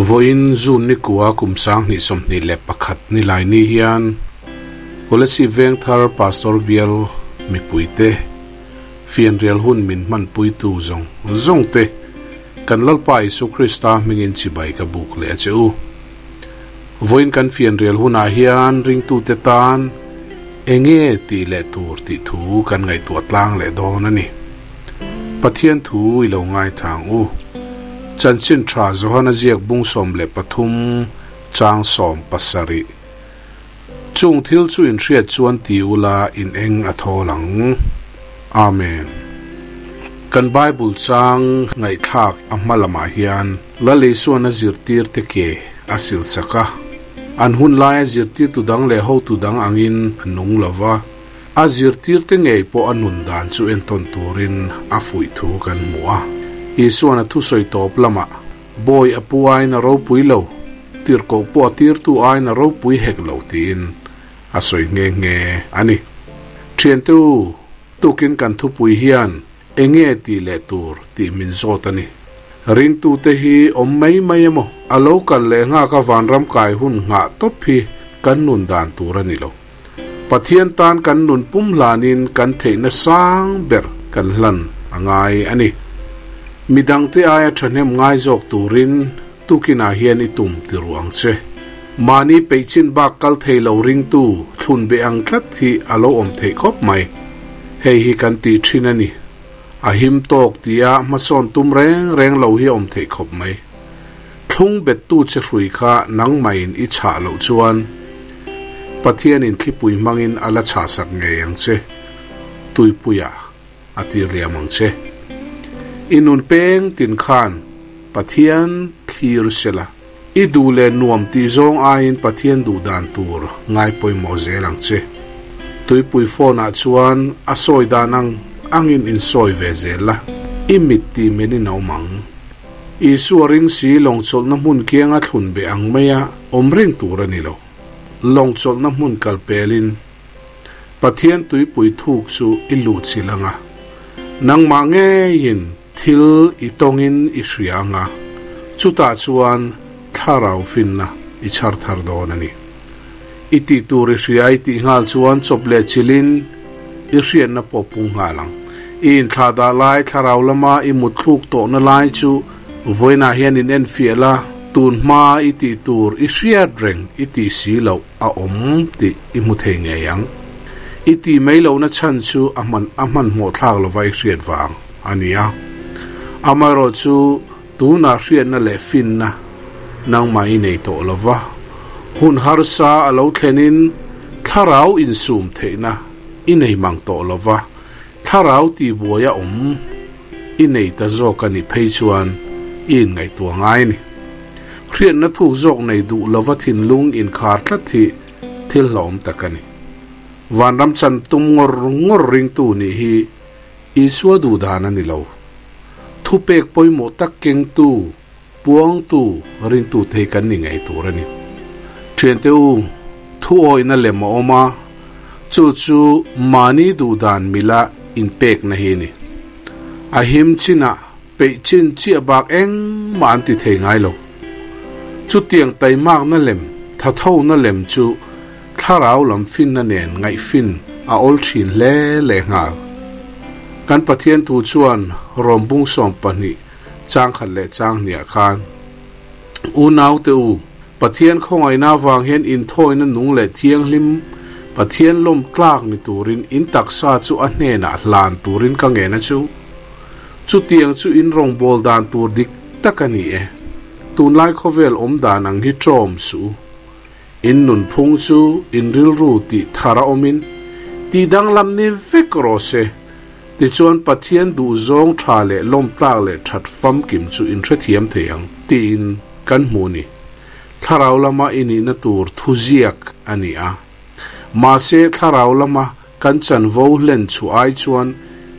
Vawiin June ni kua kum 2021 nilai ni hian Kolasib Vengthar Pastor Bial mipuite fianrial hun min hmanpuitu zawng zawng te kan Lalpa Isu Krista hmingin chibai ka buk leh a che u. Vawiin kan fianrial hunah hian ringtute tan enge tih leh tur tih thu kan ngaihtuah tlang leh dawn a ni. Pathian thu i lo ngaithla ang u. Chanchin tha Johana ziak bung 13 chang 17. Chung thil chu in hriat chuan ti ula in eng a thawl ang. Amen. Kan Bible chang ngaihthlak a hma lamah hian Lal Isuan a zirtirte ke a silsak a. An hun laia zirtirtu dang leh hotu dang angin a nung lo va, a zirtirte ngei pawh a nun dan chu entawn turin a fuih thu kan hmu a. Isuan a thusawi tawp lamah, Bawi a pu aiin a ropui lo, tirhkoh pawh a tirtu aiin a ropui hek lo tiin a sawi nghe nghe a ni. Thiante u, tukin kan thupui hian enge tih leh tur tih min zawt a ni. Ringtute hi awm mai mai emaw, a lo kal leh nghak a vanram kai hun nghah tawp hi kan nun dan tur a ni lo. Pathian tan kan nun pum hlanin kan theihna sang ber kan hlan a ngai a ni. Midangte aia thahnem ngai zawk turin tukinah hian i tum ti ruh ang che. Mahni peih chin bak kal thei lo ringtu thlun be ang tlat hi a lo awm theih khawp mai. Hei hi kan tih thin a ni. A him tawk tia hmasawn tum reng reng lo hi a awm theih khawp mai. Thlung bettu che hrui kha nangmahin i chhah loh chuan Pathianin thlipui hmangin a la chhahsak ngei ang che. Tuipuia a tir liam ang che. I nun peng tin khan Pathian thlir sela, i duh leh nuam tih zawng aiin Pathian duh dan tur ngai pawimawh zel ang che. Tuipui phone ah chuan a sawi dan ang angin in sawi ve zel la, i mit tih men in a awm ang. Isua ring si lawngchawlhna hmun kianga thlun be ang maia awm reng tur a ni lo. Lawngchawlhna hmun kal pelin Pathian tuipui thuk chu i luh chilh ang a, nangmah ngeiin thil i tawngin i hria ang a, chutah chuan thlarau finna i chhar thar dawn a ni. I tih tur i hria i tih nghal chuan chawp leh chilhin i hriatna pawh pung nghal ang. I inthlahdah lai thlarau lama i mutthluk tawhna lai chu vawiinah hian in enfiah la, tun hma i tih tur i hriat reng i tih si loh a awm tih i hmu thei ngei ang. I tih mai lohna chhan chu a hman a hmanhmawh thlak lova i hriat vang a ni a. Amaherawhchu tunah hriatna leh finna nangmah i nei tawh lova, hun harsa a lo thlenin thlarau insum theihna i nei mang tawh lova, thlarau tihbuai a awm i nei ta zawk a nih phei chuan i inngaihtuah ngai a ni. Hriatna thuk zawk nei duh lova thinlung inkhar tlat hi thil hlauhawm tak a ni. Vanram chan tum ngawr ngawr ringtu nih hi Isua duhdan a ni lo. Thupek pawimawh tak kengtu, puangtu, ringtu thei kan ni ngei tur a ni. Thiante u, thuawihna lem a awm a, chu chu mahni duhdan mila inpekna hi a ni. A him chinah peih chin chiah bak engmah an ti thei ngai lo. Chutiang taimakna lem, thathona lem chu thlarau lam finna nen ngaihfin a awl thin hle leh nghal. Kan Pathian thu chuan Rom bung 12 chang khat leh chang hniah khan, Unaute u, Pathian khawngaihna avang hian inthawina nung leh thianghlim Pathian lawm tlak ni turin in taksa chu a hnenah hlan turin ka ngen a chu. Chutiang chu in rawngbâwl dan tur dik tak a ni e. Tunlai khawvel awm dan ang hi ṭawm suh u. In nunphung chu in rilru tih thar a awmin tih danglam ni vek rawh se. Tichuan Pathian duhzawng ṭha leh lawmtlak leh ṭhat famkim chu in hrethiam thei ang tiin kan hmu a ni. Thlarau lama i nihna tur thuziak a ni a. Mahse thlarau lama kan chanvo hlen chhuah ai chuan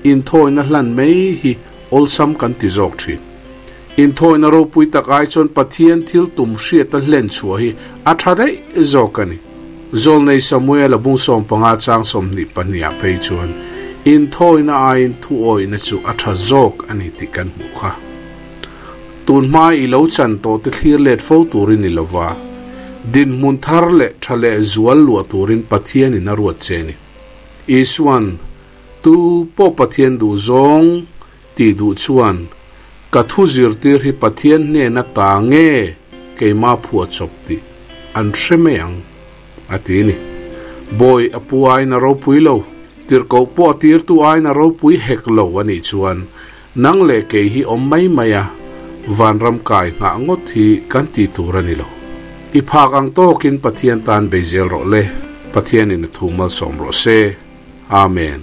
inthawina hlan mai hi awlsam kan ti zawk thin. Inthawina ropui tak ai chuan Pathian thil tum hriata hlen chhuah hi a tha daih zawk a ni. Zawlnei Samuel a bung 15 chang 22 ah phei chuan inthawina aiin thuawihna chu a tha zawk a ni tih kan hmuh kha. Tun hma i lo chan tawh te thlir let fo turin i lova, dinhmun thar leh tha leh zual luah turin Pathianin a ruat che a ni. Isuan, Tu pawh Pathian duh zawng tih duh chuan ka thu zirtir hi Pathian hnena ta nge keimah phuah chawp tih an hre mai ang, a ti a ni. Bawi a pu aiin a ropui lo, tirhkoh pawh a tirtu aiin a ropui hek lo a nih chuan nang leh kei hi awm mai mai a, vanram kai nghah ngawt hi kan ti tur a ni lo. I phak ang tawkin Pathian tan bei zel rawh le, Pathianin a thu malsawm rawh se. Amen.